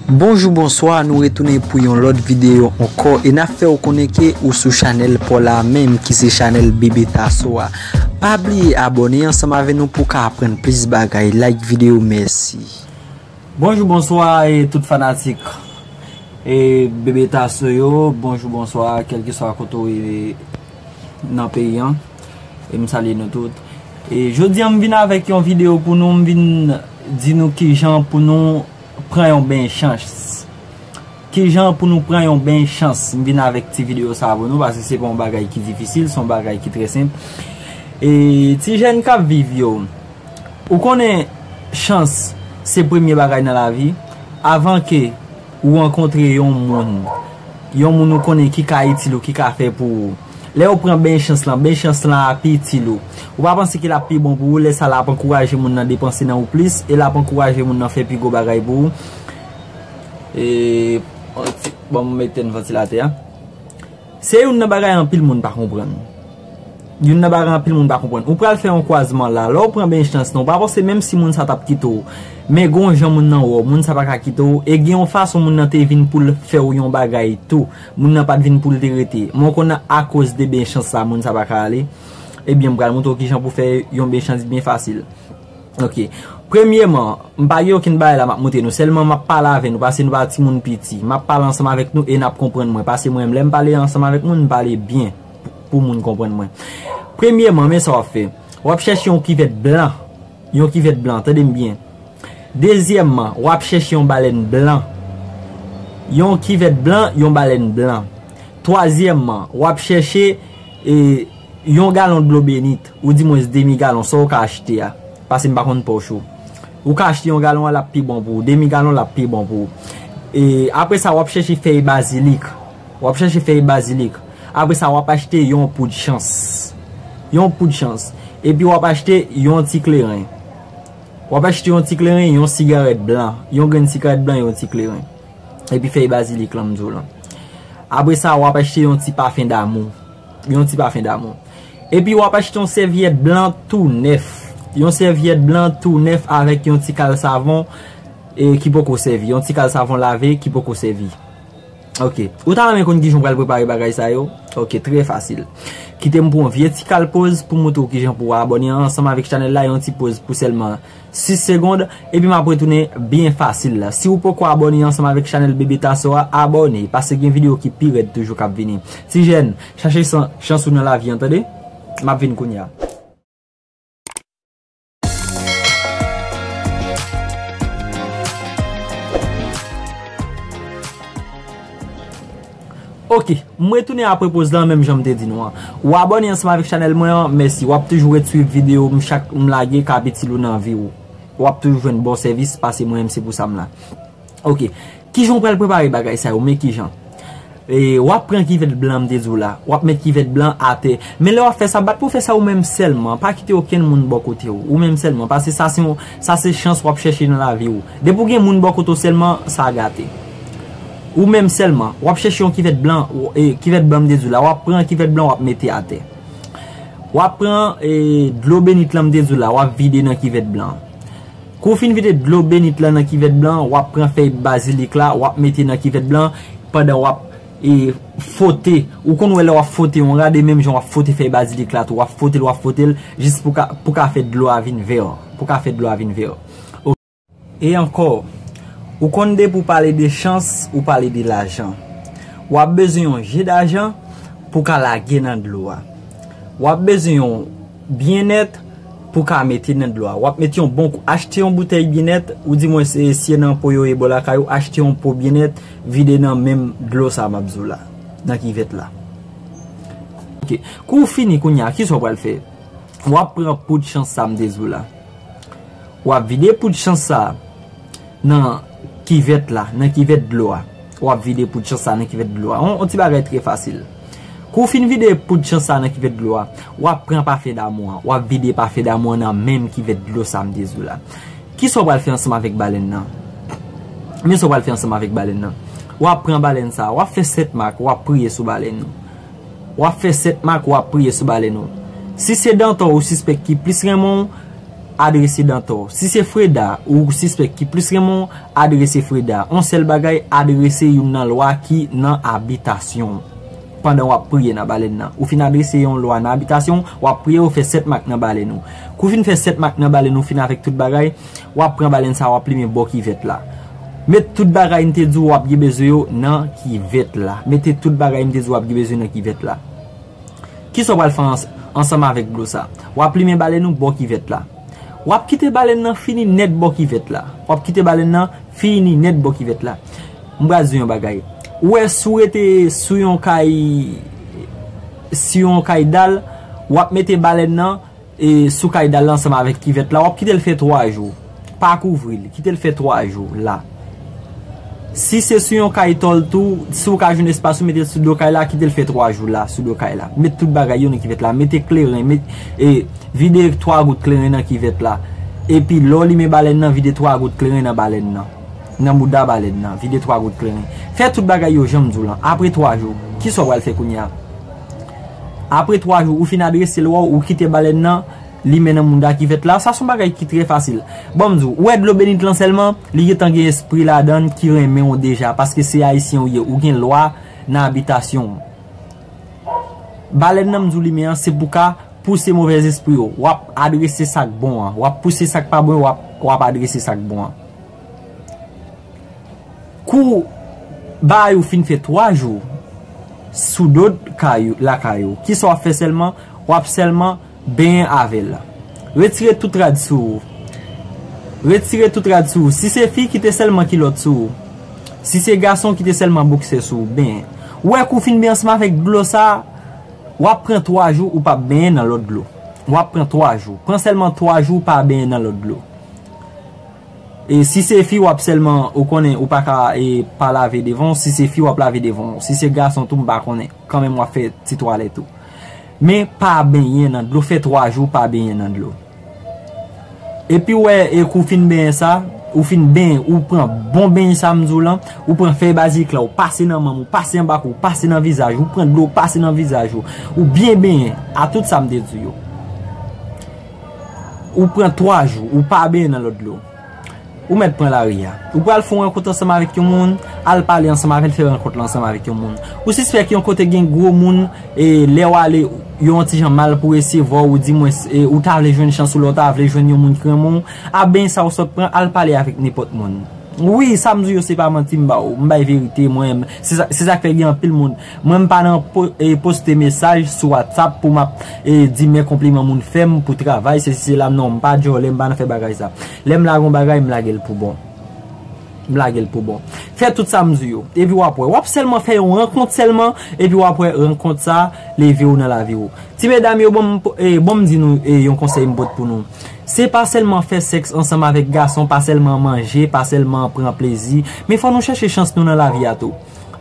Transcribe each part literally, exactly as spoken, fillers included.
Bonjou, bonswa, nou retounen pou yon lòt videyo ankò e n ap fè w konnen ke ou sou chanèl pa w la menm ki se chanèl Bebe Tasso a. Pa bliye abòne ansanm avè nou pou w ka aprann plis bagay. Like videyo, mèsi. Bonjou, bonswa e tout fanatik e Bebe Tasso yo. Bonjou, bonswa, kèlkeswa kote w ye nan peyi an. E m salye nou tout. E jodi a m vin avèk yon videyo pou nou, m vin di nou kijan pou nou pran yon beny chans. Kijan pou nou pran yon beny chans? M vin avèk ti videyo sa pou nou, paske se pa yon bagay ki difisil, se yon bagay ki trè senp. E ti jèn k ap viv yo, ou konnen chans se premye bagay nan lavi. Avan ke ou rankontre yon moun, yon moun ou konnen ki ka itil ou, ki ka fè pou ou. Lè ou pran beny chans lan, beny chans lan ap itil ou. Ou pa panse ke l ap pi bon pou ou, lè sa l ap ankouraje moun nan depanse nan ou plis, e l ap ankouraje moun nan fè pi gwo bagay pou ou. E, bon, ti, bon, m etèn vantilatè a. Se youn nan bagay anpil moun pa konprann. Youn nan bagay anpil moun pa konprann. Ou pral fè yon kwazman la, lè w pran beny chans lan, ou pa panse menm si moun sa t ap kite w. Men gen yon jan moun nan wè w, moun sa pa ka kite w, e gen yon fason moun nan te vin pou l fè w yon bagay tou. Moun nan pa t vin pou l te rete. Men w konn akoz de beny chans sa, moun sa pa ka ale. Ebyen, m pral montre w kijan pou fè yon beny chans byen fasil. Ok. Premyeman, m pa gen okenn bagay la m ap montre nou. Sèlman m ap pale avè nou, paske nou pa timoun piti. M ap pale ansanm avèk nou e n ap konprann mwen. Paske mwen menm, lè m pale ansanm avèk moun, m pale byen pou, pou moun konprann mwen. Premyeman, men sa w ap fè. W ap chèche yon kivèt blan. Yon kivèt blan, tande m byen. Dezyèmman, w ap chèche yon balèn blan. Yon kivèt blan, yon balèn blan. Twazyèmman, w ap chèche, e, yon galon dlo benit, oudimwens demi galon, sa w ka achte a. Paske m pa konn pòch ou. Ou ka achte yon galon an, l ap pi bon pou ou. Demi galon, l ap pi bon pou ou. E, apre sa, w ap chèche fèy bazilik. W ap chèche fèy bazilik. Apre sa, w ap achte yon poud chans. Yon poud chans. Epi w ap achte yon ti kleren. W ap achte yon ti kleren, yon sigarèt blan. Yon grenn sigarèt blan, yon ti kleren. Epi fèy bazilik lan m di w lan. Apre sa, w ap achte yon ti pafen damou. Yon ti pafen damou. Epi w ap achte yon sèvyèt blan tou nèf. Yon sèvyèt blan tou nèf avèk yon ti kal savon, e, ki poko sèvi. Yon ti kal savon lave ki poko sèvi. Ok. Ou ta renmen konn kijan w pral prepare bagay sa yo? Ok, trè fasil. Kite m pran yon vye ti kal poz pou montre w kijan pou w abòne ansanm avèk chanèl la, yon ti poz pou sèlman sis segonn, epi m ap retounen byen fasil la. Si w poko abòne ansanm avèk chanèl Bebe Tasso a, abòne, paske gen videyo ki pi rèd toujou k ap vini. Ti jèn, chache san, chans ou nan lavi an, tande? M ap vin kounye a. Ok, m retounen apre poz lan, menm jan m te di nou an. Ou abòne ansanm avèk chanèl mwen an, mèsi. W ap toujou ret swiv videyo m chak m lage k ap itil ou nan vi w. W ap toujou jwenn bon sèvis, paske mwen menm se pou sa m la. Ok, kijan w pral prepare bagay sa yo, men kijan? E, w ap pran kivèt blan m te di w la, w ap met kivèt blan atè. Men lè w ap fè sa, bat pou w fè sa ou menm sèlman, pa kite okenn moun bò kote w, ou menm sèlman, paske sa se yon, sa se chans w ap chèche nan lavi w. Depi w gen moun bò kote w sèlman, sa gate. Ou menm sèlman, w ap chèche yon kivèt blan, w, e, kivèt blan m te di w la, w ap pran kivèt blan, w ap mete atè. W ap pran, e, dlo benit lan m te di w la, w ap vide nan kivèt blan. Kou w fin vide dlo benit lan nan kivèt blan, w ap pran fèy bazilik la, w ap mete nan kivèt blan, pandan w ap, e, fwote. Ou konn wè lè w ap fwote yon rad, e menm jan w ap fwote fèy bazilik la tou, w ap fwote l, w ap fwote l, jis pou ka, pou ka fè dlo a vin vè, pou ka fè dlo a vin vè. E ankò, ou konn depi w pale de chans, ou pale de lajan. W ap bezwen yon je dajan pou w ka lage nan dlo a. W ap bezwen yon byennèt pou w ka mete nan dlo a. W ap mete yon bon kou, achte yon boutèy byennèt, oudimwens, e, si se nan po yo ye bò lakay ou, achte yon po byennèt, vide nan menm dlo sa m ap di w la, nan kivèt la. Ok. Kou w fini kounye a, kisa w pral fè? W ap pran poud chans sa m te di w la. W ap vide poud chans sa nan kivèt la, nan kivèt dlo a. W ap vide poud chans sa nan kivèt dlo a. On, on ti bagay trè fasil. Kou w fin vide poud chans sa nan kivèt dlo a, w ap pran pafen damou an. W ap vide pafen damou an nan menm kivèt dlo sa m te di w la. Kisa w pral fè ansanm avèk balèn nan? Men sa w pral fè ansanm avèk balèn nan. W ap pran balèn sa, w ap fè sèt mak, w ap priye sou balèn nan. W ap fè sèt mak, w ap priye sou balèn ou. Si se dantò ou sispèk ki plis renmen w, Adrese Dantò. Si se Freda ou sispèk ki plis renmen w, adrese Freda. On sèl bagay, adrese youn nan lwa ki nan abitasyon w. Pandan w ap priye nan balèn nan. Ou fin adrese yon lwa nan abitasyon w, w ap priye, ou fè sèt mak nan balèn ou. Kou w fin fè sèt mak nan balèn ou, fin avèk tout bagay, w ap pran balèn sa, w ap limen bò kivèt la. Met tout bagay m te di w w ap gen bezwen yo nan kivèt la. Mete tout bagay m te di w w ap gen bezwen nan kivèt la. Kisa w pral fè ans-, ansanm avèk dlo sa? W ap limen balèn ou bò kivèt la. W ap kite balèn nan fini nèt bò kivèt la. W ap kite balèn nan fini nèt bò kivèt la. M pral di w yon bagay. Ou wè, si w rete sou yon kay, sou yon kay dal, w ap mete balèn nan, e, sou kay dal la ansanm avèk kivèt la, w ap kite l fè twa jou. Pa kouvri l, kite l fè twa jou la. Si se sou yon kay tòl tou, si w ka jwenn espas ou mete l sou do kay la, kite l fè twa jou la, sou do kay la. Met tout bagay yo nan kivèt la, mete kleren, met, e, vide twa gout kleren nan kivèt la. Epi lè w limen balèn nan, vide twa gout kleren nan balèn nan. Nan mouda balèn nan, vide twa gout kleren. Fè tout bagay yo jan m di w lan. Apre twa jou, kisa w pral fè kounye a? Apre twa jou, ou fin adrese lwa w, ou kite balèn nan, limen nan mouda kivèt la. Sa se yon bagay ki trè fasil. Bon, m di w, ou wè dlo benit lan sèlman, li gentan gen espri ladan l ki renmen w deja, paske se ayisyen ou ye, ou gen lwa nan abitasyon w. Balèn nan m di w limen an, se pou ka pouse movèzespri yo. W ap adrese sa k bon an. W ap pouse sa k pa bon, w ap, w ap adrese sa k bon an. Kou bagay ou fin fè twa jou sou do kay ou, lakay ou, kisa w ap fè sèlman? W ap sèlman benyen avè l. Retire tout rad sou ou. Retire tout rad sou ou. Si se fi, kite sèlman kilòt sou ou. Si se gason, kite sèlman boksè sou ou. Benyen. Ou wè, kou w fin benyen ansanm avèk dlo sa, w ap pran twa jou ou p ap benyen nan lòt dlo. W ap pran twa jou. Pran sèlman twa jou ou pa benyen nan lòt dlo. E si se fi, w ap sèlman, ou konnen, ou pa ka, e, pa lave devan w. Si se fi, w ap lave devan w. Si se gason tou, m pa konnen. Kanmenm, w ap fè ti twalèt ou. Men pa benyen nan dlo. Fè twa jou pa benyen nan dlo. Epi w wè, e, kou w fin benyen sa, ou fin benyen, ou pran bon benyen sa m di w lan, ou pran fèy bazilik la, ou pase nan manm ou, pase anba kou, ou pase nan vizaj, ou pran dlo, ou pase nan vizaj ou, ou byen benyen, a tout sa m te di w yo. Ou pran twa jou, ou pa benyen nan lòt dlo. Ou mèt pran lari a. Ou pral fè yon rankont ansanm avèk yon moun, al pale ansanm avè l, fè rankont lan ansanm avèk yon moun. Ou sispèk yon kote gen gwo moun, e lè w ale, yo yon ti jan mal pou resevwa w, ou di mwens, e ou ta vle jwenn chans ou, lè w ta vle jwenn yon moun ki renmen w, a benyen sa w sot pran, al pale avèk nenpòt moun. Wi, sa m di w yo se pa manti m ba w, m bay verite, mwen, se sa, se sa k fè gen anpil moun. Mwen, m pa nan po-, e, poste mesaj sou WhatsApp pou m ap, e, di men konpliman moun fè m pou travay, se si se la, non, m pa djòlè, m pa nan fè bagay sa. Lè m lage yon bagay, m lage l pou bon. M lage l pou bon. Fè tout sa m di w yo. Epi w ap wè. W ap sèlman fè yon rankont sèlman, epi w ap wè rankont sa leve w nan lavi w. Ti medam yo, bon, m, e, bon, m di nou, e, yon konsèy m pote pou nou. Se pa sèlman fè sèks ansanm avèk gason, pa sèlman manje, pa sèlman pran plezi, men fò nou chèche chans nou nan lavi a tou.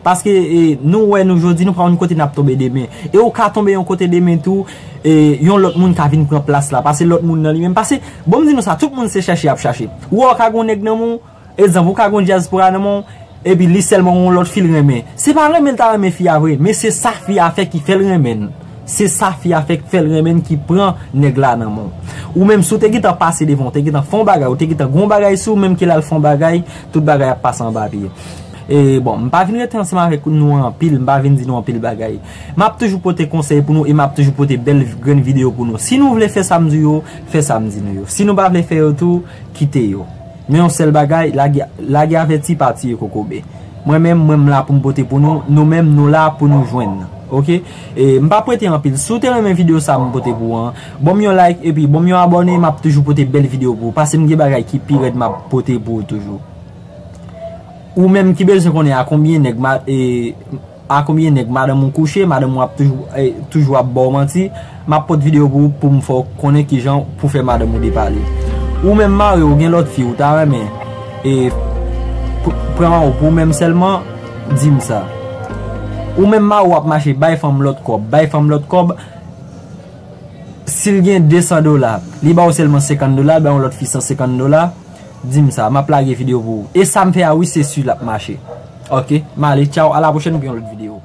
Paske, e, nou wè nou jodi, nou pa konn kote n ap tonbe demen. E ou ka tonbe yon kote demen tou, e, yon lòt moun ka vin pran plas la. Paske lòt moun nan li menm. Paske, bon, m di nou sa, tout moun se chèche y ap chèche. Ou wè w ka gen yon nèg nan men w, egzanp, ou ka gen yon dyaspora nan men w, epi li sèlman yon lòt fi l renmen. Se pa renmen l ta renmen fi a vre, men se sa fi a fè ki fè l renmen l. Se sa fi a fè k fè l renmen l ki pran nèg la nan men w. Ou menm, si w te gentan pase devan, w te gentan fè yon bagay, ou te gentan gen yon bagay sou ou, menm ke l al fè yon bagay, tout bagay ap pase anba pye. E bon, m pa vin rete ansanm avèk nou anpil, m pa vin di nou anpil bagay. M ap toujou pote konsèy pou nou e m ap toujou pote bèl grenn videyo pou nou. Si nou vle fè sa m di yo, fè sa m di nou yo. Si nou pa vle fè yo tou, kite yo. Men yon sèl bagay, lage, lage avèti pa tiye kokobe. Mwen menm, mwen m la pou m pote pou nou, nou menm nou la pou nou jwenn. Oke? E m p ap rete anpil. Si w te renmen videyo sa m pote pou ou an, ban m yon like epi ban m yon abòne, m ap toujou pote bèl videyo pou ou. Paske m gen bagay ki pi rèd m ap pote pou ou toujou. Ou menm ki bezwen konnen a konbyen nèg ma-, e, a konbyen nèg madanm ou kouche, madanm ou ap toujou, e, toujou ap ba w manti, m ap pote videyo pou ou pou m fè w konnen kijan pou fè madanm ou depale. Ou menm mari ou gen lòt fi ou ta renmen, e, p-, pran ou pou ou menm sèlman, di m sa. Ou menm mari ou ap mache bay fanm lòt kòb, bay fanm lòt kòb, si l gen de san dola, li ba w sèlman senkant dola, bay yon lòt fi san senkant dola, di m sa, m ap lage videyo pou ou. E sa m fè a wi, se si l ap mache. Oke, m ale, tchaw, a la pwochèn pou yon lòt videyo.